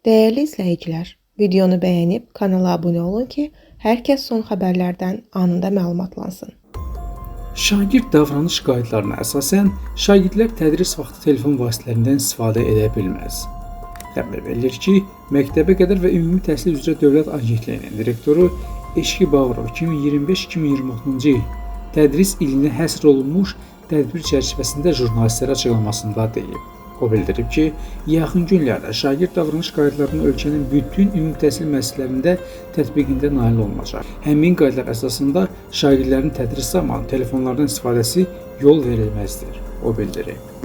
Dəyərli izləyicilər, videonu bəyənib kanala abunə olun ki, hər kəs son xəbərlərdən anında məlumatlansın. Şagird davranış qaydalarına əsasən şagirdlər tədris vaxtı telefon vasitələrindən istifadə edə bilməz. Xəbər verilir ki, Məktəbə qədər və Ümumi Təhsil üzrə Dövlət Agentliyinin direktoru Eşqi Bağırov 2025-2026-cı il tədris ilinə həsr olunmuş tədbir çərçivəsində jurnalistlərə açıqlamasında deyib. O bildirib ki, yaxın günlərdə şagird davranış qaydalarının ölkənin bütün ümumi təhsil müəssisələrində tətbiqində nail olunacaq. Həmin qaydalar əsasında şagirdlərin tədris zamanı telefonlardan istifadəsi yol verilməzdir, o bildirib.